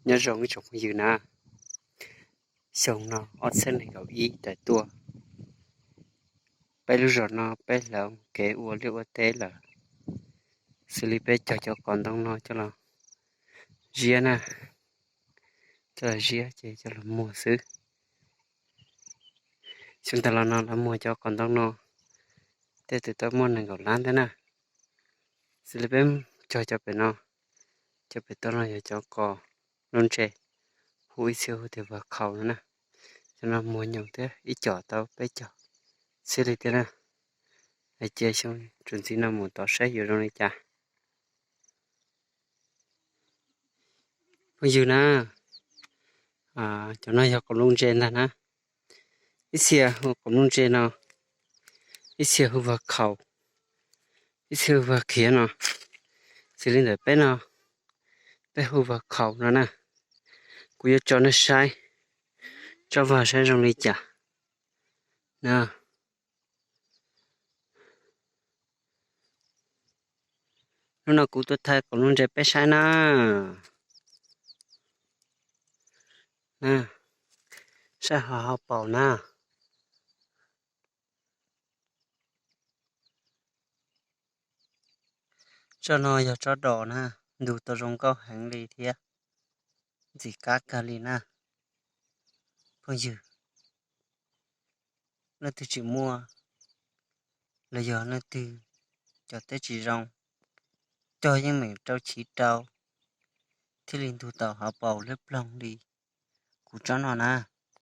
Nyob zoo ib tsoom phooj ywg na, xyoo no ob txhiab nees nkaum ib tawm tuaj, peb lub zos no peb hloov kev ua liaj ua teb lawm, xws li peb cog cov qos ntoo no coj los ziab na, coj los ziab ces coj los muag xwb. Xyoo tas los no lawv muag cov qos ntoo no tej tus tau muaj nees nkaum lab ntawd na. Xws li peb cog cov pem no, cov pem toj no yog cov qos lub ntse, hu ib txhia hu tias vag khaus no na. Cov no muag nyoos thiab ib com tau peb com xwb li thiab na. Hais cia xyoo txuas ntxiv no mus tod saib yuav zoo li cas. Phooj ywg na, cov no yog qos lub ntse ntag na. Ib txhia hu qos lub ntse no, ib txhia hu vag khaus, ib txhia hu vag khiav no. Xws li ntawm peb no, peb hu vag khaus no na. Kuv yuav tso nej saib tsob vag saib zoo li cas na. Hnub no kuv tuaj thaij qos lub ntse peb saib na. Saib ho hauv paus na. Tsob no yog tsob dos na, ntug tau zoo nkauj heev li thiab ntxim qab kawg li na. Phooj ywg, leej twg tsis muaj los yog leej twg cov teb tsis zoo, cog yeej meem rau chiv rau, thiaj li ntug tau hauv paus liab ploog li kuv tsob no na.